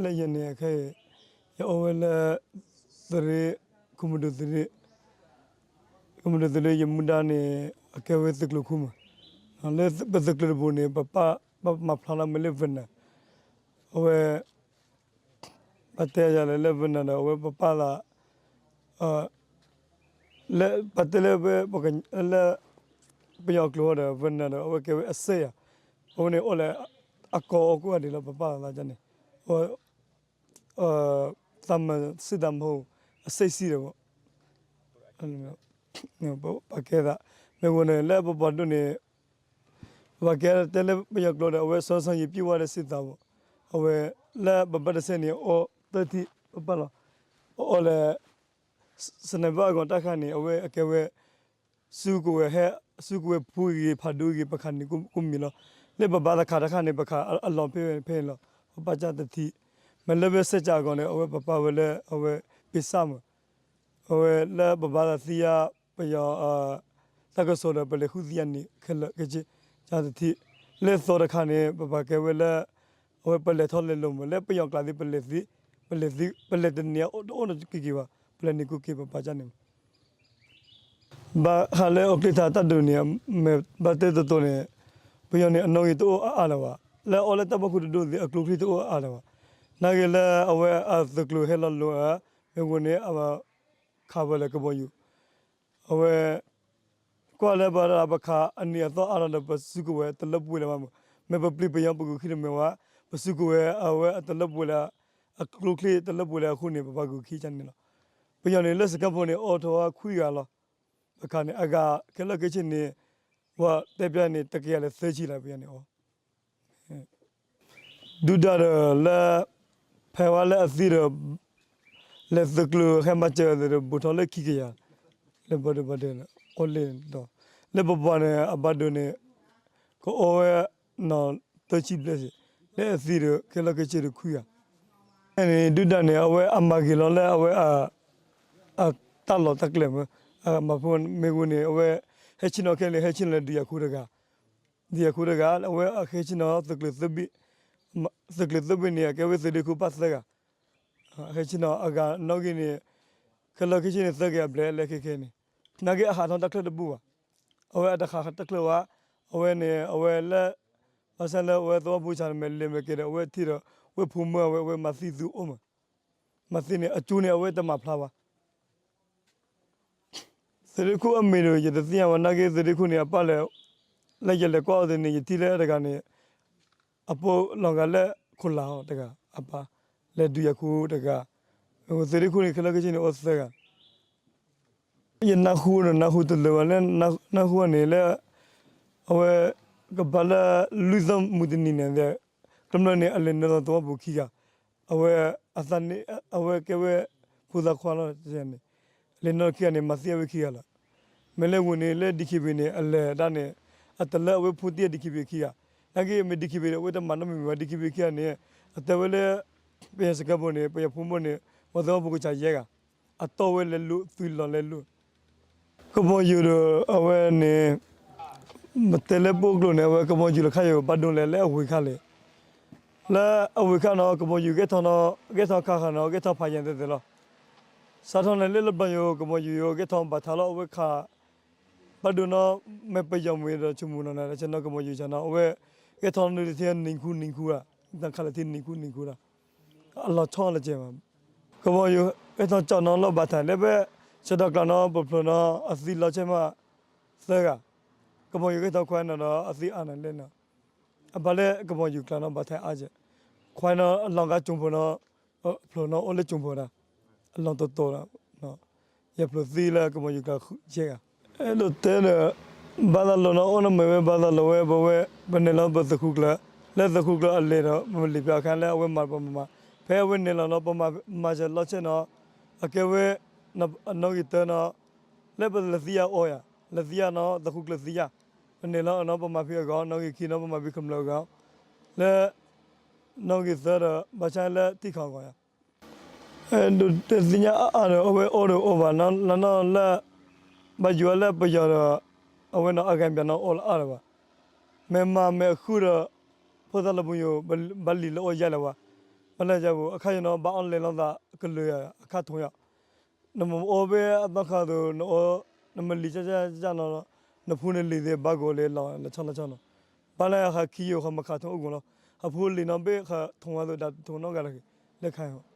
လၢယၤန့ၣ် ခဲအံၤ ယအိၣ်ဝဲလၢ သုးရ့ၣ် ခိၣ်မုၢ်ဒိၣ်သုးရ့ၣ်, ခိၣ်မုၢ်ဒိၣ်သုးရ့ၣ် ယမူဒါန့ၣ် အကဲဝဲသုးကျိၤခိၣ်မး, လၢပသုးကျိၤတဘိန့ၣ် ပပၢ်ဘၣ်မၤဖျါလၢမ့ၢ်လၢ Vietnam, အဝဲ ဘၣ်တဲယၤလၢ လၢ Vietnam ဒီး အဝဲပပၢ်သး လၢပတဲလၢဝဲ လၢပယီၤကျိာ်ဒီး Vietnam ဒီး အဝဲကဲဝဲအစဲးယၤ, အဝဲန့ၣ်အိၣ်လၢ အကီၢ်အီၣ်ကိးဂၤဒဲးလီၤ ပပၢ်သးန့ၣ်, အဝဲ သးမစံးတၢ်မဟိ အစဲးစံးဒီး ပကဲသး, မ့ၢ်ဝဲန့ၣ် လၢပပှၤဒိၣ်န့ၣ် ပကဲတဲလၢပယီၤကျိာ်ဒီး အဝဲစီၤစီၤယံၤပျံၢ်ဝါဒီးစံးသးဘၣ်, အဝဲ လၢပဘၣ်တဆဲန့ၣ် အီၣ်သၢထံၣ် ပပၢ်လီၤ, အီၣ်လၢ sniper အဂီၢ်တၢ်ခါန့ၣ် အဝဲအကဲဝဲ စုကဝဲၤဟဲ စုကဝဲၤဖူဂ့ၤ ဖးဒိၣ်ဂ့ၤ ပခးန့ၣ်ကိးမံၤလီၤ, လၢပဘၣ်သးခးတၢ်ခါန့ၣ် ပခးအလီၢ်ဖဲဖဲန့ၣ်လီၤ, ပပၢ်ကၢ်တထံၣ်, မ့ၢ်လၢဝဲစဲးကၢ်အဂီၢ်န့ၣ် အဝဲပပၢ်ဝဲလၢအဝဲ ပ့ၤစၢ်မး အဝဲလၢပဘၣ်သးသံယါ ပယီၤ တၢ်ကစီၣ်ဒီး ပလဲၤဃုသံယါန့ၣ် ခဲလၢာ်ခဲဆ့ ကၢ်တထံၣ်, လၢသီတခါန့ၣ် ပပၢ်ကဲဝဲလၢ အဝဲပလဲၤထီၣ်လဲၤလီၤမး လၢပယီၤကျါသ့ၣ် ပလဲၤသံ ပလဲၤတနံၤအအိၣ်တက့ၤက့ၤဘၣ် ပလဲၤန့ၣ်ကိးက့ၤ ပပၢ်ကၢ်န့ၣ် ဘၣ်ဃးလၢအီၣ်ကျ့ထါတၢ်ဒုးန့ၣ် မ့ၢ်ဘၣ်တဲတတီၤန့ၣ် ပယီၤန့ၣ် အနီၣ်ဂံၢ်တအိၣ်အါအါလၢၤဘၣ်, လၢအအိၣ်လၢတၢ်ဘၣ်ခိၣ်တဒိၣ်သ့ၣ် အကျိချံတအိၣ်အါအါလၢၤဘၣ်, နာ်က့လၢအဝဲအသုးကျိၤဟဲလီၤလိၤဧါ, မ့ၢ်ဝဲန့ၣ် ခးဝဲလၢကဘီယူၤ အဝဲ ကွၢ်လၢပှၤဒၣ်ပခးအနံၤအသီအါလီၤဒီး ပစုကဝဲၤတလၢပှဲၤလၢၤဘၣ်မး, မ့ၢ်ပပျံၤပယီၤပဂုာ်ခံတမ့ၢ်ဝဲ, ပစုကဝဲၤအဝဲအတလၢပှဲၤလၢၤ, အကျိချံတလၢပှဲၤလၢၤအဃိန့ၣ် ပပၢ်ဂုာ်ခံကန့ၣ်လီၤ, ပယီၤန့ၣ်လၢစကဲဖိန့ၣ် အိၣ်ထီၣ်ခွံဂၤလီၤ, ပခးန့ၣ် အဂၤခဲလၢာ်ခဲဆ့န့ၣ် ပှၤတဲပျဲန့ၣ် တကယၤလၢသၢဆံလီၤ ပယီၤန့ၣ်အီၤ ဒုၣ်ဒါဒီးလၢ ဖဲဝဲလၢအသံဒီး လဲၤသုးကျိၤဟဲမၤစၢၤအသးဒီး ဘူးထီၣ်လၢခံကယၤ, လၢဘၣ်ဒိဘၣ်ဒိ အိၣ်လၢဒီး လၢပပှၤန့ၣ် အဘၣ်ဒိန့ၣ် ကအိၣ်ဝဲနီၢ်သၢဆံဘျဲၣ်စ့ၢ်, လၢအသံဒီး ခဲလၢာ်ခဲဆ့ဒီးခွံဂၤ, န့ၣ် ဒုၣ်ဒါန့ၣ် အဝဲအမၤဂ့ၤလီၤလၢအဝဲ အတၢ်လီၢ်တၢ်ကျဲမး, မၤဖိမ့ၢ်ဝဲန့ၣ် အဝဲ ဟဲဆ့ၣ်နီၤခဲလၢာ် ဟဲဆ့ၣ်နီၤလၢဒုးယၤခိတဂၤ ဒုးယၤခိတဂၤ အဝဲအဟဲဆ့ၣ်နီၤသုးကျိၤသၢဘ့ၣ်, သုးကျိၤသၢဘ့ၣ်န့ၣ် အကဲဝဲသုးဒ့ခိၣ်ပၢ်သၢဂၤ, ဟဲဆ့ၣ်နီၤအဂၤနီၣ်ဂံၢ်န့ၣ် ခဲလၢာ်ခဲဆ့န့ၣ် သၢဂၤအဘျဲၣ်လၢခဲခဲန့ၣ်, နာ်က့အဟးထီၣ်တၢ်ချၢတဘူၣ်ဘၣ်, အဝဲအတဟးတၢ်ချၢဘၣ်, အဝဲန့ၣ် အဝဲလၢ ဘၣ်ဆၣ်လၢအဝဲသဝီဖိဆၣ်န့ၣ် မ့ၢ်လဲၤမ့ၢ်က့ၤဒီး အဝဲထံၣ်ဒီး ဝဲဖိမုၣ်အဝဲ အဝဲမၤသံသုအိၣ်မး, မၤသံန့ၣ် အကၠိန့ၣ် အဝဲတမၤဖျါဘၣ် သုးရ့ၣ်ခိၣ်အမံၤဒီး ယတသ့ၣ်ညါဝဲ နာ်က့သုးရ့ၣ်ခိၣ်န့ၣ် အပၢ်လဲၤ လၢယလဲၤကွၢ်အီၤသ့ၣ်န့ၣ် ယထံၣ်လၢတဂၤန့ၣ် အပိာ်လီၤဂာ်လၢခိၣ်လာ်အီၤတဂၤ အပၢ်လဲၤဒုးယၤခိတဂၤ, သုးရ့ၣ်ခိၣ်န့ၣ် ခဲလၢာ်ခဲဆ့န့ၣ် အိၣ်သၢဂၤ ယနၢ်ဟူဒီးနၢ်ဟူတလၢာ်ဘၣ်လၢ နၢ်ဟူန့ၣ်လၢ အဝဲ ကဘၣ်လၢလွံၢ်သီမုၢ်တနံၤန့ၣ် ကမျၢၢ်န့ၣ် အလဲၤနုာ်လီၤသဝီပူၤခံဂၤ, အဝဲ အသးန့ၣ် အဝဲကဲဝဲ ဖိသၣ်ခွါလီၤန့ၣ်, အလဲၤနုာ်လီၤခံဂၤန့ၣ် မၤသံအဝဲခံဂၤလီၤ. မ့ၢ်လၢဝဲန့ၣ်လၢ DKBA န့ၣ် အလဲၤဒၣ်န့ၣ် အတလၢအဝဲဖိသံ DKBA ခံဂၤ, နာ်က့မ့ၢ် DKBA ဒီး အဝဲတမၤနီတမံၤမံၤဘၣ် DKBA ခံဂၤန့ၣ်, အတဲဝဲလၢ ပယီၤစခါဖိန့ၣ် ပယီၤဖိမိၢ်န့ၣ် ပှၤသဝီဖိကစၢ်ယဲၢ်ဂၤ အတီၢ်ဝဲလဲၤလိာ် သွံၣ်လီၤလဲၤလိာ် ကဘီယူၤဒီးအဝဲန့ၣ် ပတဲလၢပအိၣ်ကျိၤန့ၣ် အဝဲကဘီယူၤလၢခါယိာ်ဘၣ်ဒိလဲၣ် လၢအဝ့ၢ်ခါလဲၣ်, လၢအဝ့ၢ်ခါန့ၣ် ကဘီယူၤဂဲၤထီၣ်နီၤ ဂဲၤထီၣ်ခါခါနီၤ ဂဲၤထီၣ်ဖးယံၤသ့သ့လီၤ. စးထီၣ်န့ၣ်လၢလဘျီယိၤ ကဘီယူၤယိၤ ဂဲၤထီၣ်ဘၣ်ထးလီၤ အဝဲခး ဘၣ်ဒိနီၤ မ့ၢ်ပယီၤမ့ၢ်ဒီး ဆိကမိၣ်နီၤန့ၣ် ဆ့ၣ်နီၤကဘီယူၤဆ့ၣ်နီၤ အဝဲ ဂဲၤထီၣ်နုာ်တထံၣ်နံၤခူနံၤခူဧါ, တၢ်ခးလၢထံၣ်နံၤခူနံၤခူဒီး အလီၤဆီလီၤကဲမး, ကဘီယူၤ ဂဲၤထီၣ်ကၠီၣ်နီၤလီၤဘၣ်ထး လၢဖဲ ဆၢဒီးကျးနီၤ ပဖျိးနီၤ အသံလီၤဆဲးမး သၢဂၤ, ကဘီယူၤဂဲၤထီၣ်ခွါနီၤဒီး အသံအါနီၤလဲၣ်နီၤ, အဘၣ်လၢကဘီယူၤကျးနီၤ ဘၣ်ထးအါကဲး, ခွါနီၤ အလီၤဂာ်ကၠိဖိနီၤ ဖျိးနီၤ အိၣ်လၢကၠိဖိဒီး အလီၤတီတီဒီး ယဖျိးသံလၢကဘီယူၤကျးယဲၢ်ဂၤ အဲၣ်ဒိးတဲဒီး ဘၣ်သးလိာ်နီၤ အိၣ်နီၤမ့ၢ်ဝဲ ဘၣ်သးလိာ်ဝဲ ပဝဲ ပန့ၢ်လီၤပသုးခိၣ်ကျၢၢ် လၢသုးခိၣ်ကျၢၢ်အလဲၤဒီး ပမ့ၢ်လံာ်ပျၢ်အခါလၢအဝဲမၤပမၤ, ဖဲအဝဲန့ၢ်လီၤနီၤ ပမၤစၢၤလီၤဆဲးနီၤ အကဲဝဲ အနီၣ်ဂံၢ်တၢနီၤ လၢပလၢသံယါအီၤယၤ လၢသံယါနီၤ သုးခိၣ်ကျၢၢ်သံယါ, ပန့ၢ်လီၤအနီၤ ပမၤဖံးအဂီၢ် နီၣ်ဂံၢ်ခံနီၤ ပမၤဖံးကမျၢၢ်အဂီၢ်, လၢ နီၣ်ဂံၢ်သၢဒီး ဘၣ်ဆၣ်လၢထံၣ်ခီၣ်အဂီၢ်ယၤ ဒိးတဲသ့ၣ်ညါအါအါဒီး အဝဲအိၣ်ဒီးအိၣ်ဘၣ် လၢနီၢ်လၢ ဘၣ်ယိၣ်လၢပယီၤဒီး အဝဲနီၢ်အဂၤပျၢ်နီၢ်အိၣ်လၢအါလၢၤဘၣ်, မ့ၢ်မၤမ့ၢ်အဃုာ်ဒီး ဖိသၣ်လၢပယိၤ ဘၣ်လံာ်လၢအိၣ်ယါလၢၤဘၣ်, ဘၣ်လၢပူၤ အခါယနီၤ ဘၣ်အီၣ်လဲၤလိာ်သးကလုာ်အခါထိးယၤ, နမ့ၢ်အိၣ်ဖဲအသီခါအသိး နအိၣ် နမ့ၢ်လံာ်ကၠၢ်ကၠၢ်နီၤ နဖိနလံၤသ့ၣ်ဘၣ်ကိးလၢလီၤ နဆီလီၤဆီနီၤ, ဘၣ်လၢဃးခံယိာ်ဃီမၤခးထိးအိၣ်ကီးလီၤ, ဟးဖိလံာ်နီၤဘ့ၣ်ဃးထိးဝဲသိးဒၣ်ထိးနီတဂၤလၢၤ, လၢခါ